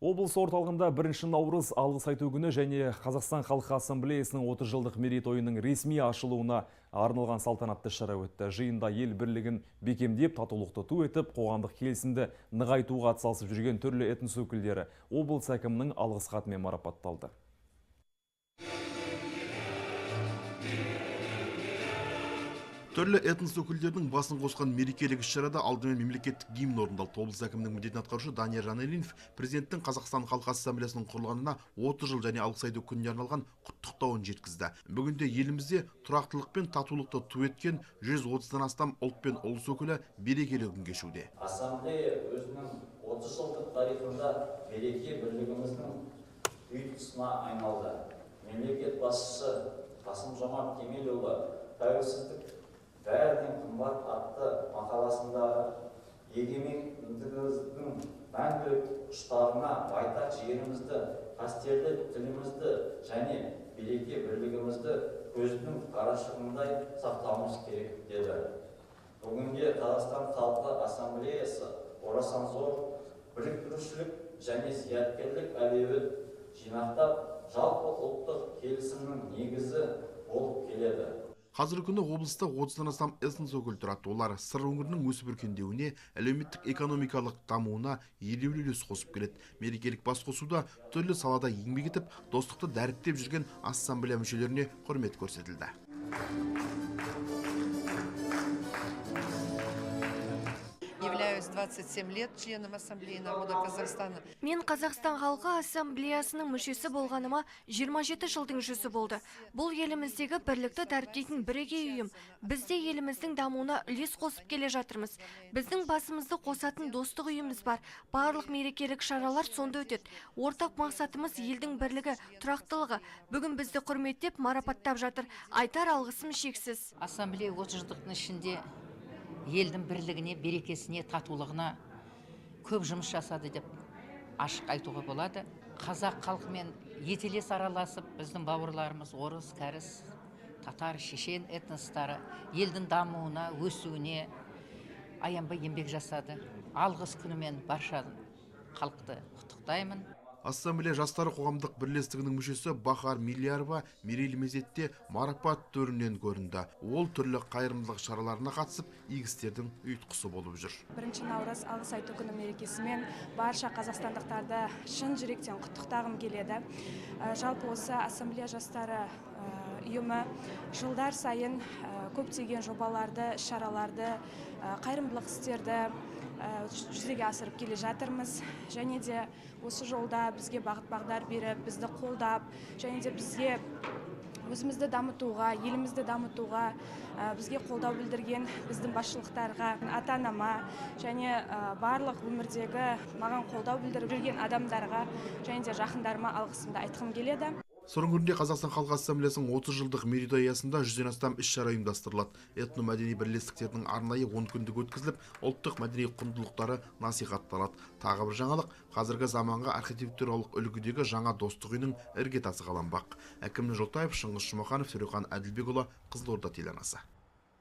Облыс орталығында 1 наурыз алғыс айту күні және Қазақстан Халқы Ассамблеясының 30 жылдық мерейтойының ресми ашылуына арналған салтанатты шара өтті. Жиында ел бірлігін бекемдеп, татулықты ту етіп, қоғамдық келісімді нығайтуға атсалысып жүрген түрлі этнос өкілдері облыс әкімінің алғыс хатымен марапатталды. Түрлі этнос өкілдерінің басын қосқан мерекелік іс-шарада алдымен мемлекеттік гимн орындалды. Облыс әкімінің міндетін атқарушы Данияр Жанелинов президенттің Қазақстан Халқы Ассамблеясының құрылғанына 30 жыл және алғыс айту күніне арналған құттықтауын жеткізді. Бүгінде елімізде тұрақтылық пен татулықты ту еткен 130-дан астам ұлт пен ұлыс өкілі берекелі күн кешуде. Ассамблея өзінің 30 жылдық тарихында береке бірлігіміздің ұйытқысына айналды. Мемлекет басшысы Қасым-Жомарт Кемелұлы тәуелсіздік бәрінен қымбат атты мақаласындағы егемендігіміздің мәңгілік ұштарына байтақ жерімізді, қастерлі тілімізді және береке бірлігімізді көздің қарашығындай сақтауымыз керек деді. Бүгінге Қазақстан Халқы Ассамблеясы орасан зор біріктірушілік және зияткерлік әлеует жинақтап, жалпы ұлттық келісімнің негізі болып келеді. Қазіргі күні облыста 30-дан астам этнос өкілі тұрады. Олар Сыр өңірінің өсіп өркендеуіне, әлеуметтік экономикалық дамуына елеулі үлес қосып келеді. Мерекелік басқосуда түрлі салада еңбек етіп, достықты дәріптеп жүрген ассамблея мүшелеріне құрмет көрсетілді. Являюсь 27 лет членом Ассамблеи народа Казахстана. Мен Қазақстан Халқы Ассамблеясының мүшесі болғаныма 27 жылдың жүзі болды. Бұл еліміздегі бірлікті дәріптейтін бірегей ұйым. Біз де еліміздің дамуына үлес қосып келе жатырмыз. Біздің басымызды қосатын достық үйіміз бар. Барлық мерекелік шаралар сонда өтеді. Ортақ мақсатымыз елдің бірлігі, тұрақтылығы. Бүгін бізді құрметтеп, марапаттап жатыр. Айтар алғысым шексіз. Ассамблея 30 жылдықтың ішінде елдің бірлігіне, берекесіне, татулығына көп жұмыс жасады деп ашық айтуға болады. Қазақ халқымен етелес араласып, біздің бауырларымыз орыс, кәріс, татар, шешен этностары елдің дамуына, өсуіне аянбай еңбек жасады. Алғыс күнімен барша халықты құттықтаймын. Ассамблея жастары қоғамдық бірлестігінің мүшесі Бахар Миллиарова мерейлі мезетте марапат төрінен көрінді. Ол түрлі қайырымдылық шараларына қатысып, игі істердің ұйытқысы болып жүр. 1 наурыз алғыс айту күні мерекесімен барша қазақстандықтарды шын жүректен құттықтағым келеді. Жалпы осы Ассамблея жастары ұйымы жылдар сайын көптеген жобаларды, іс-шараларды, қайырымдылық істерді жүзеге асырып келе жатырмыз. Және де осы жолда бізге бағыт-бағдар беріп, бізді қолдап, және де бізге өзімізді дамытуға, елімізді дамытуға, бізге қолдау білдірген біздің басшылықтарға, ата-анама және барлық өмірдегі маған қолдау білдіріп жүрген адамдарға және де жақындарыма алғысымды айтқым келеді. Сыр өңірінде Қазақстан Халқы Ассамблеясының 30 жылдық мерейтойы аясында 100-ден астам іс-шара ұйымдастырылады. Этномәдени бірлестіктердің арнайы 10 күндік өткізіліп, ұлттық мәдени құндылықтары насихатталады. Тағы бір жаңалық, қазіргі заманғы архитектуралық үлгідегі жаңа достық үйінің іргетасы қаланбақ. Әкімжан Жолтаев, Шыңғыс Жұмаханов, Төрехан Әділбекұлы, Қызылорда телеарнасы.